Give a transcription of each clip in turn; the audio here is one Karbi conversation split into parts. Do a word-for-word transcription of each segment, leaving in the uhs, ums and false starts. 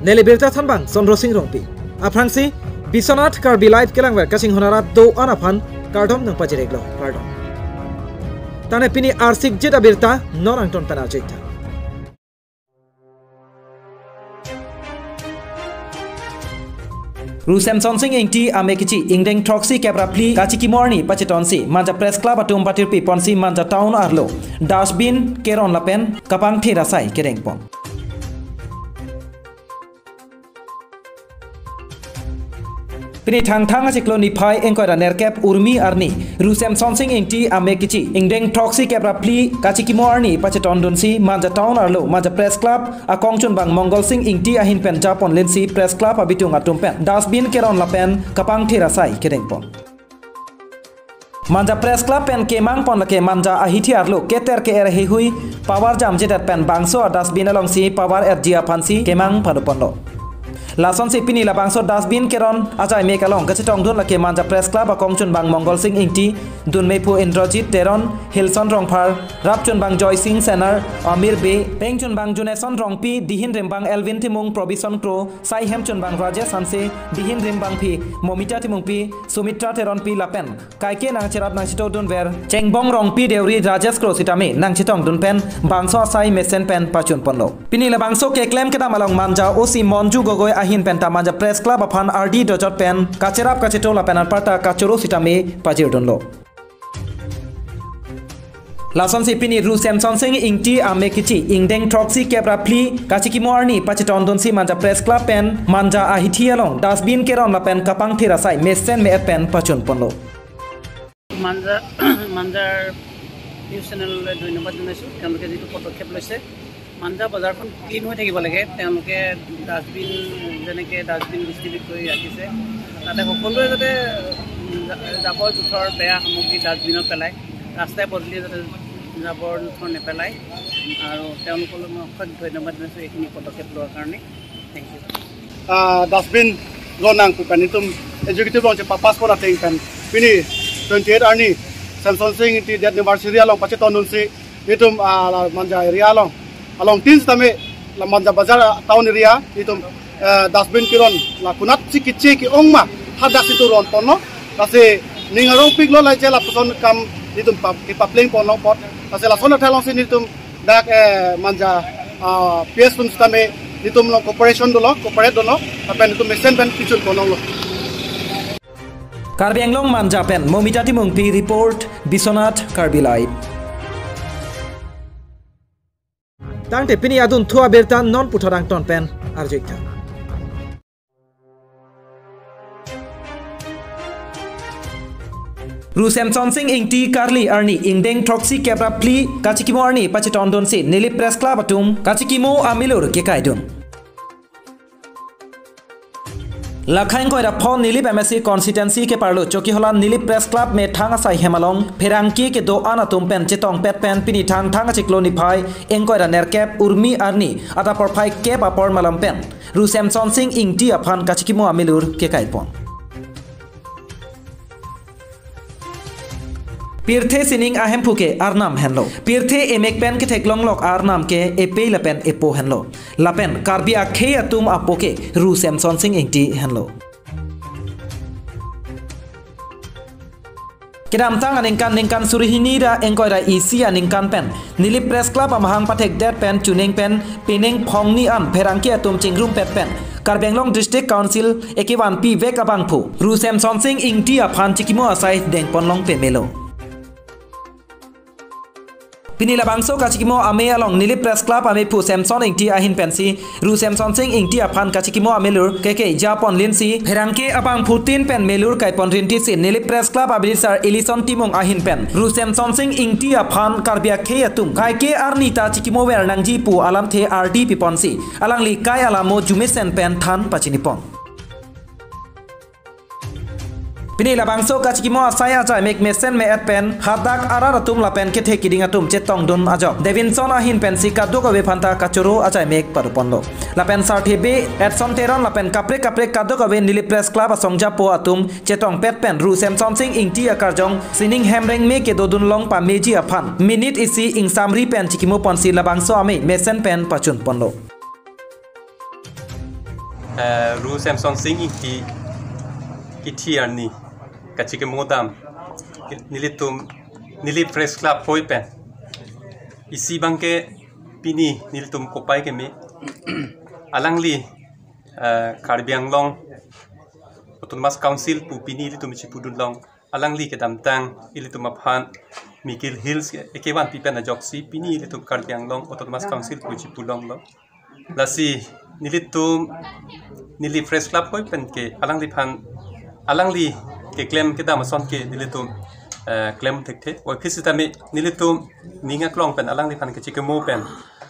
Neli birta thanbang Chandra Sing Rongpi. Aphrangsi Biswanath Karbi Live kelangver kachinghon arat do-an aphan kardom nangpajir-iklo, kardom. Tangte pini arsik jet abirta non angton pen arju-iktha. Ru Semson Sing Ingti ame kichi ingdeng throksi kep ra phli kachikimo arni pachetonsi Manja Press Club atum patirpi ponsi Manja Town arlo dustbin keron lapen kapangthir asai kedengpon. Pini Thangthang achiklo niphai ingkoi ra nerkep urmi arni Ru Semson Sing Ingti ame kichi ingdeng throksi kep ra phli kachikimo arni pachetondunsi Manja Town arlo Manja Press Club akong chunbang Mongol Sing Ingti ahin pen japon linsi Press Club abitung atum pen dustbin keron lapen kapangthir asai kedengpon. Manja Press Club pen kemangpon lake Manja ahithi arlo keter ke-er heihui power jamjedet pen bangso a-dustbin alongsi power erji aphansi kemang padoponlo. Lasonsi pini labangso dustbin keron ajai mek along kachetongdun lake Manja Press Club akong chunbang Mongol Sing Ingti, dunmephu Indrajit Teron, Hilson Rongphar, rap chunbang Joy Sing Senar, Amir Bey, peng chunbang Juneson Rongpi, dihin rimbang Elvin Timung, Probison Kro, saihem chunbang Rajesh Hanse, dihin rimbangpi Momita Timungpi, Sumitra Teronpi lapen kaike nangcherap nangchetongdunver Chengbong Rongpi Deuri, Rajesh Kro sitame nangchetongdun pen bangso asai mesen pen pachunponlo. Pini labangso keklem kedam along Manja O C Monju Gogoi ahin penta Manja Press Club aphan ardi dojot pen kacherap kacheto lapen anparta kachoro sitame pajirdunlo. Lasonsi pini Ru Semson Sing Ingti ame kichi ingdeng throksi kep ra phli kachikimo arni pachetondunsi Manja Press Club pen Manja ahithi along dustbin keron lapen kapangthir asai mesen me-et pen pachunponlo. মাঞ্জা মাঞ্জাৰ নিউজ চেনেললৈ ধন্যবাদ জনাইছোঁ। তেওঁলোকে যিটো পদক্ষেপ লৈছে, মাঞ্জা বজাৰখন ক্লিন হৈ থাকিব লাগে। তেওঁলোকে ডাষ্টবিন, যেনেকে ডাষ্টবিন ডিষ্ট্ৰিবিউট কৰি ৰাখিছে, তাতে সকলোৱে যাতে, উম, জা-, জাবৰ জোথৰ, বেয়া সামগ্ৰী ডাষ্টবিনত পেলায়, ৰাস্তাই পদূলিয়ে যাতে জাবৰ জোথৰ নেপেলায়। আৰু তেওঁলোকলৈ মই অশেষ ধন্যবাদ জনাইছোঁ এইখিনি পদক্ষেপ লোৱাৰ কাৰণে। Thank you. Ah, dustbin ronang pu pen itum executive along chepapass pon ateng pen pini twenty-eight arni Semson Sing Ingti death anniversary along pachetondunsi itum, ah, la Manja area along, along tin sitame la Manja Bazar, ah, town area itum, eh, dustbin keron la konatsi kiche ke-ong ma hadak si itum ronponlo. Lasi ning arongpiklo, laje lapuson kam itum pap-, kepaplengponlo apot. Lasi lason athai alongsi itum dak, eh, Manja, ah, P S atum sitame itum along cooperation dolo, cooperate dolo, lapen itum mesen pen pichun ponlonglo. Karbi Anglong Manja pen Momita Timungpi report, Biswanath Karbi Live. Tangte pini adunthu abirta non puthot angton pen arju-iktha. Ru Semson Sing Ingti karli arni ingdeng throksi kep ra phli kachikimo arni pachetondunsi Nilip Press Club atum kachikimo amelur kekaidun. Lakhai ingkoi ra pho Nilip M A C constituency keparlo Chokihola Nilip Press Club methang asai hem along pherangke kedo-an atum pen chetongpet pen pini Thangthang achiklo niphai ingkoi ra nerkep urmi arni adap porphai kep apor malom pen Ru Semson Sing Ingti aphan kachikimo amelur kekaipon. Pirthe sining ahemphu ke arnam henlo. Pirthe emek pen ketheklonglok arnam ke epei lapen epo henlo. Lapen Karbi akhei atum apo ke Ru Semson Sing Ingti henlo. Kedamtang aningkan, ningkan suri hini ra ingkoi ra isi aningkan pen Nilip Press Club amahang pathekdet pen chuning pen pining phongni an pherangke atum chingrumpet pen Karbi Anglong District Council ekevanpi vek abangphu Ru Semson Sing Ingti aphan chikimo asai dengponlong pemelo. Pini labangso kachikimo ame along Nilip Press Club amephu Semson Ingti ahin pensi Ru Semson Sing Ingti aphan kachikimo amelur keke japon linsi pherangke abangphutin pen melur kaipon rintisi Nilip Press Club abidisar Elison Timung ahin pen Ru Semson Sing Ingti aphan Karbi akhei atum kaike arni ta chikimo ver nangji pu alamthe ardi piponsi alangli kai alamo jumesen pen than pachinipon. Pini labangso kachikimo asai ajai mek mesen me-et pen hadak arat atum lapen kethe kiding atum chetongdun ajok Devinson ahin pensi kadokave aphanta kachoro ajai mek padoponlo. Lapen sarthe be Edson Teron lapen kaprek kaprek kadokave Nilip Press Club asongjapo atum chetongpet pen Ru Semson Sing Ingti akarjong sining hemreng me kedodunlong pameji aphan minute isi ingsamri pen chikimo ponsi labangso ame mesen pen pachunponlo. Eh, Ru Semson Sing Ingti kithi arni kachikimo dam nelitum, neli Press Club hoi pen isi abangke pini nelitum kopai keme alangli, eh, Karbi Anglong Autonomous Council pu pini ilitum chipudun long, alangli kedamtang ilitum aphan Mikir Hills ke ekevan pipen ajoksi pini ilitum Karbi Anglong Autonomous Council pu chipulonglo. Lasi nelitum, neli Press Club hoi pen ke alangliphan, alangli keklem kedam ason ke nelitum, eh, klem thekthe. Oi, phi sitame nelitum ning aklong pen alangliphan kachikimo pen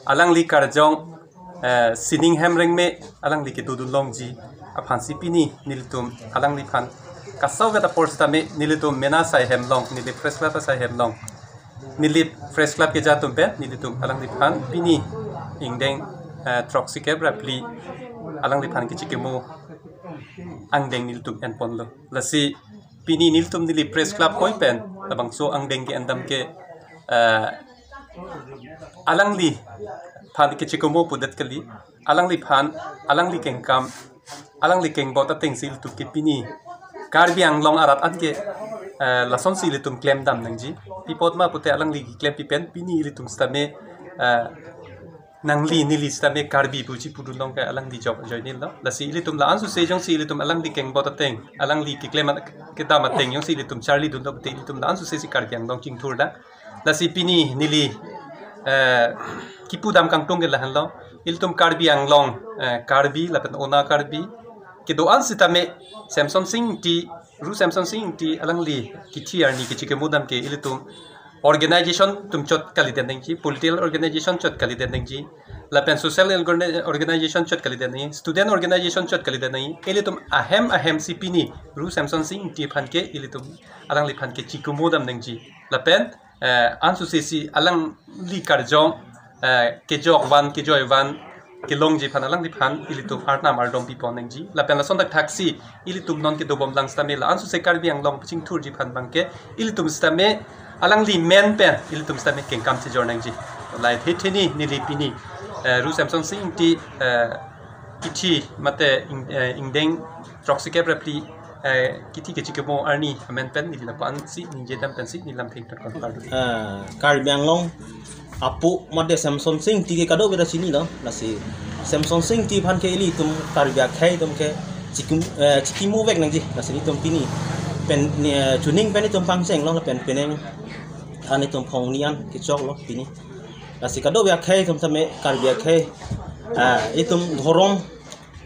alangli karjong, eh, sining hem rengme alangli kedodun longji aphansi pini nelitum alangliphan kasavet apor sitame nelitum mena asai hem along, neli Press Club asai hem along, neli Press Club keja atum pen nelitum alangliphan pini ingdeng, eh, throksikep ra phli alangliphan kachikimo angdeng nelitum enponlo. Lasi pini nelitum neli Press Club hoi pen labangso angdeng ke-en dam ke, eh, alangliphan kachikimo pudet kali, alangliphan, alangli kengkam, alangli kengbot atengsi ilitum ke pini Karbi Anglong arat an ke, eh, lasonsi ilitum klem dam nangji. Pi apot ma pute alangli keklem pipen pini ilitum sitame, eh, nangli neli sitame Karbi pu chipudun long ke alangli jok ajoinelo. Lasi ilitum la-an suse jongsi ilitum alangli kengbot ateng, alangli keklem kedam ateng jongsi ilitum charlidun lo pute ilitum la-an suse si Karbi Anglong chingthur da. Lasi pini neli, eh, kipu dam kangtung ke lahenlo. Ilitum Karbi Anglong, eh, Karbi lapen Ona Karbi kedo-an sitame Semson Sing Ingti, Ru Semson Sing Ingti alangli kithi arni kachikimo dam ke ilitum organization atum chot kalidet nangji, political organization chot kalidet nangji, lapen social organa-, organization chot kalidet nangji, student organization chot kalidet nangji. Ilitum ahem ahem si pini Ru Semson Sing Ingti aphan ke ilitum alangliphan kachikimo dam nangji. Lapen, eh, ansose si alangli karjong, eh, kejok van, kejoi van kelongji aphan alangliphan ilitum arnam ardom pipon nangji. Lapen lason thakthaksi ilitum non kedobom lang sitame la ansose Karbi Anglong pachingthurji aphan abangke ilitum sitame alangli men pen ilitum sitame kengkam chejor nangji. Lahei thetheni neli pini, eh, Ru Semson Sing Ingti, eh, kithi mate ing-, eh, ingdeng throksikep ra phli, eh, kithi kachikimo arni amen pen neli lapu-an si ningje dam pensi neli lamthe ingtonkon pardu. Ah, Karbi Anglong apo mate Semson Sing Ingti ke kadokave ta chinilo. Lasi Semson Sing Ingti aphan ke ilitum Karbi akhei atum ke chikim-, eh, chikimo vek nangji. Lasi ilitum pini pen, eh, chuning pen itum pangchenglo lapen penang an itum phongni an kechoklo pini. Lasi kadokave akhei atum tame Karbi akhei, ah, itum dhorom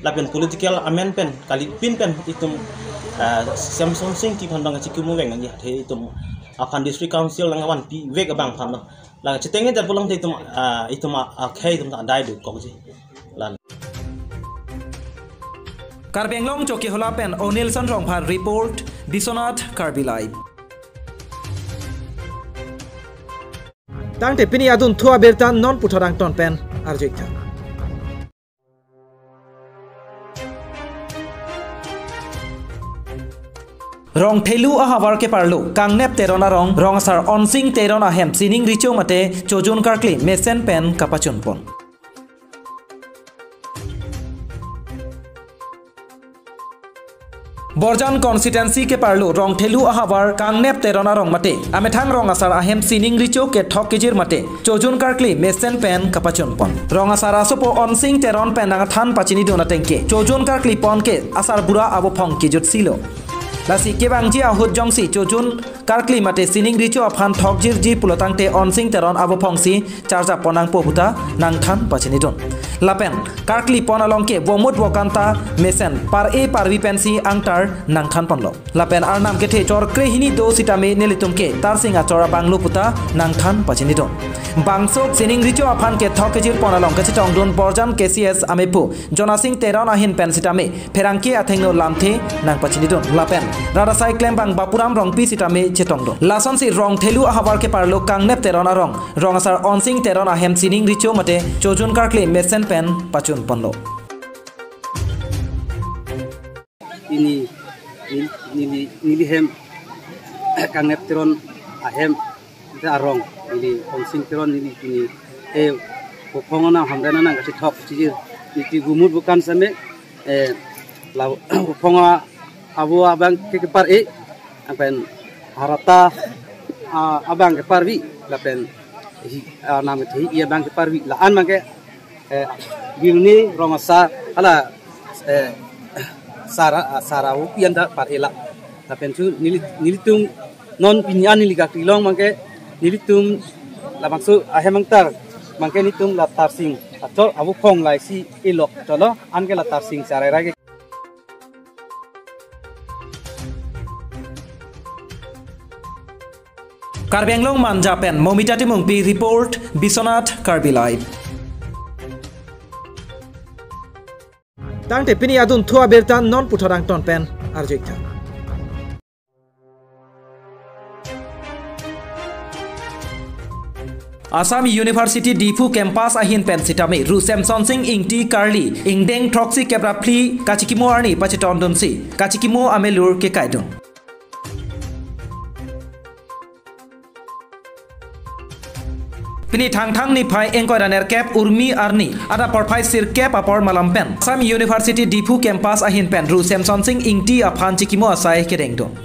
lapen political amen pen kalipin pen itum, ah, Semson Sing Ingti aphan abang chikimo vek nangji, athe itum aphan District Council nangvanpi vek abang aphanlo. La chetengdet pulang te itum, ah, itum a-, akhei atum adai dokokji. Lan. Karbi Anglong Chokihola pen Onelson Rongphar report, Biswanath Karbi Live. Tangte pini adunthu abirta non puthot angton pen arju-ik tha. Rongthelu ahavar keparlo Kangnep Teron arong, rong asar Onsing Teron ahem sining recho mate chojun karkli mesen pen kapachunpon. Borjan constituency keparlo Rongthelu ahavar Kangnep Teron arong mate amethang rong asar ahem sining recho kethok kejir mate chojun karkli mesen pen kapachunpon. Rong asar asopo Onsing Teron pen nangthan pachinidun ateng ke chojun karkli pon ke asarbura abophong kejutsilo. Lasi kevangji ahut jongsi chojun karkli mate sining recho aphan thokjirji pulotangte Onsing Teron abophongsi charjap pon nangpo puta nangthan pachinidun. Lapen karkli pon along ke vomut vokanta mesen par-e parvi pensi angtar nangthanponlo. Lapen arnam kethe chor krehini do sitame nelitum ke tarsing achor abanglo puta nangthan pachinidun. Bangso sining recho aphan kethok kejir pon along kachetongdun Borjan K C S amepu Jonasing Teron ahin pen sitame pherangke athengno lamthe nangpachinidun. Lapen rat asai klembang Bapuram Rongpi sitame chetongdun. Lasonsi Rongthelu ahavar keparlo Kangnep Teron arong, rong asar Onsing Teron ahem sining recho mate chojun karkli mesen pen pachunponlo. Pini nel-, neli, neli hem Kangnep Teron ahem, te arong, neli Onsing Teron neli pini, eh, kophong anang hamdan anang kachethok chijir, neli vomut vokan same, Eh, la Phongwa avo abang ke kepar-e, lapen Harata, ah, abang keparvi, lapen hi, ah, nam kethehi abang keparvi, la-an abang ke, eh, Biruni Rong Asar, hala, eh, Sara, ah, Sara avo pi-an ta par-e la. Lapen chu neli, nelitum non pini an neli kekri along abang ke nelitum labangso ahem angtar abang ke nelitum la Tarsing achor avo Phongwa si elok cholo, anke la Tarsing Sara ra ke. Karbi Anglong Manja pen Momita Timungpi report, Biswanath Karbi Live. Tangte pini adunthu abirta non puthot angton pen arju-ik tha. Assam University Diphu campus ahin pen sitame Ru Semson Sing Ingti Karli ingdeng throksi kep ra phli kachikimo arni pachetongdunsi kachikimo amelur kekaidun. Pini Thangthang niphai ingkoi ra nerkep Urmi arni adap porphai sirkep apor malam pen Assam University Diphu campus ahin pen Ru Semson Sing Ingti aphan chikimo asai kedengdun.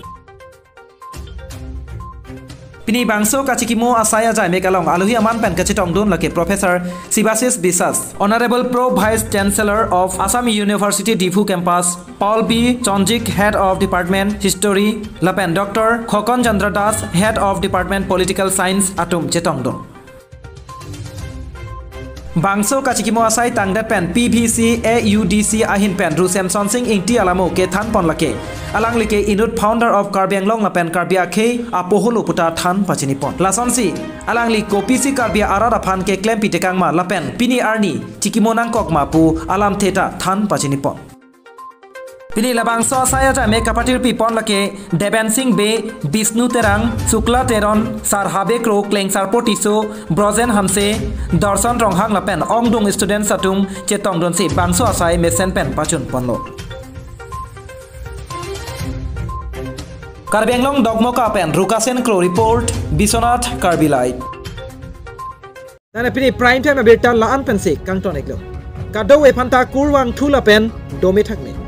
Pini bangso kachikimo asai ajaimek along alohi aman pen kachetongdun lake Professor Sibasis Biswas, Honorable Pro Vice Chancellor of Assam University Diphu Campus, Paul B Chonjik, Head of Department History, lapen Doctor Khokon Chandra Das, Head of Department Political Science atum chetongdun. Bangso kachikimo asai tangdet pen P V C A U D C ahin pen Ru Semson Sing Ingti alamo kethanpon lake alangli ke inut founder of Karbi Anglong lapen Karbi akhei apoholo puta than pachinipon. Lasonsi alangli kopisi Karbi arat aphan keklempi tekang ma lapen pini arni chikimo nangkok ma pu alamthe ta than pachinipon. Pini labangso asai ajaimek kapatirpipon lake Deben Sing Bey, Bisnu Terang, Sukla Teron, Sar Habe Kro, Klengsarpo Tisso, Brojen Hanse, Dorson Ronghang lapen ongdung students atum chetongdunsi bangso asai mesen pen pachunponlo. Karbi Anglong Dokmoka pen Rukasen Kro report, Biswanath Karbi Live. Nana pini prime time abirta la-an pensi kangton-iklo. Kadokave aphanta kurvangthu lapen dome thakme.